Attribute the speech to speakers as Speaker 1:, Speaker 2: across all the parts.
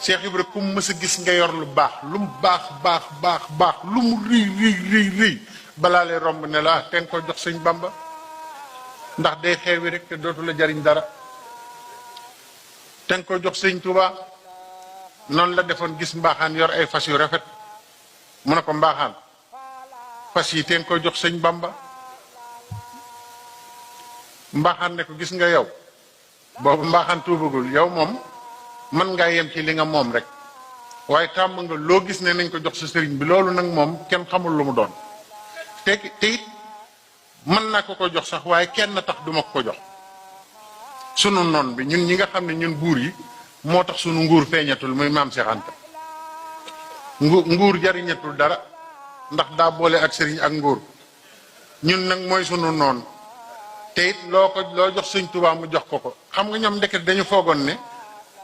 Speaker 1: Cheikh Ibra ku mës a gis nga yor lu baax lu mu baax lu mu rëy balaa lay romb ne la te nga ko jox sëñ Bamba ndax day xeewi rek te dootu la jariñ dara te nga ko jox sëñ Touba noonu la defoon gis mbaaxaan yor ay fas yu rafet mu ne ko mbaaxaan fas yi te nga ko jox sëñ Bamba mbaaxaan ne ko gis nga yow boobu mbaaxaan tuubagul yow moom mën ngaa yem ci li nga moom rek waaye tàmm nga loo gis ne nañ ko jox sa sëriñ bi loolu nag moom kenn xamul lu mu doon te it mën naa ko jox sax waaye kenn tax duma ko jox sunu noon bi ñun ñi nga xam ne ñun buur yi moo tax sunu nguur feeñatul muy maam Cheikh Anta nguur jariñatul dara ndax daa boole ak sëriñ ak nguur ñun nag mooy sunu noon te it loo jox sëñ Tuubaa mu jox ko xam nga ñoom ndeket dañu foogoon ne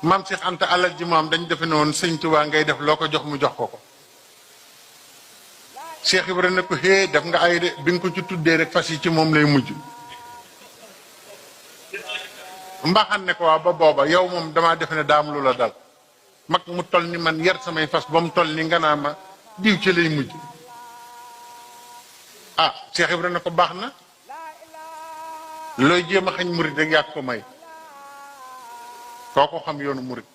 Speaker 1: maam Cheikh Anta alal ji moom dañ defe ne woon sëñ Tuubaa ngay def loo ko jox mu jox ko Cheikh Ibrahima ne ko hee def nga ay de bi nga ko ci tuddee rek fas yi ci moom lay mujj mbaaxaan ne ko waa ba booba yow moom damaa defe ne daam lu la dal mag mu toll ni man yar samay fas ba mu toll ni nga naa ma diw ci lay mujj ah Cheikh Ibrahima ne ko baax na looy jéem a xañ murit rek yàgg ko may koo xam yoonu murit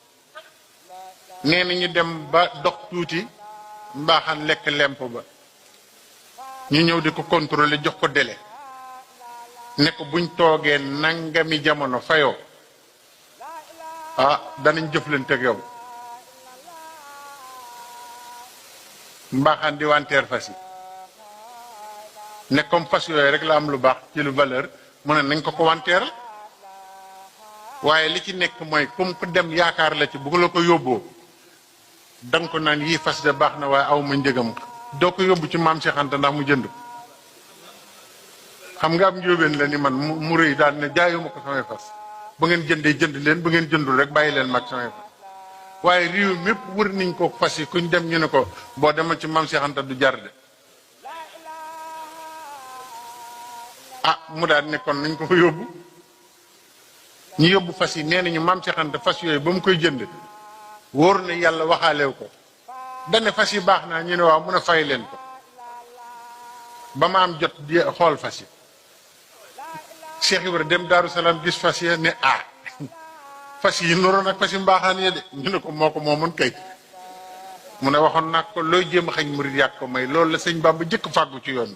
Speaker 1: nee na ñu dem ba dox tuuti mbaaxaan lekk lemp ba ñu ñëw di ko contrôler jox ko délai ne ko buñ toogee nangami jamono fayoo ah danañ jëflante ak yow mbaaxaan di wanteer fas yi ne comme fas yooyu rek la am lu baax ci lu valeur mu ne nañ ko wanteeral waaye li ci nekk mooy comme ku dem yaakaar la ci bu la ko yóbboo danga ko naan yii fas de baax na waaye aw ma njëgam doo ko yóbbu ci maam Cheikh Anta ndax mu jënd xam nga am njóobeen la ni man mu rëy daal ne jaayuma ko samay fas bu ngeen jëndee jënd leen bu ngeen jëndul rek bàyyi leen mag samay fas waaye réew mépp wër nañ ko fas yi kuñ dem ñu ne ko boo demal ci maam Cheikh Anta du jar de ah mu daal ne kon nañ ko fa yóbbu ñu yóbbu fas yi nee nañu maam Cheikh Anta fas yooyu ba mu koy jënd wóor na yàlla waxaalew ko dane fas yi baax naa ñu ne waaw mun a fay leen ko ba ma am jot di xool fas yi Cheikh Ibra dem Daaru Salaam gis fas yi ne fas yi noroon ak fas yi mbaaxaan ya de ñu ne ko moo ko moomoon kay mu ne waxoon naa ko looy jéem a xañ murit yàgg ko may loolu la sëñ Bamba jëkk fàggu ci yoon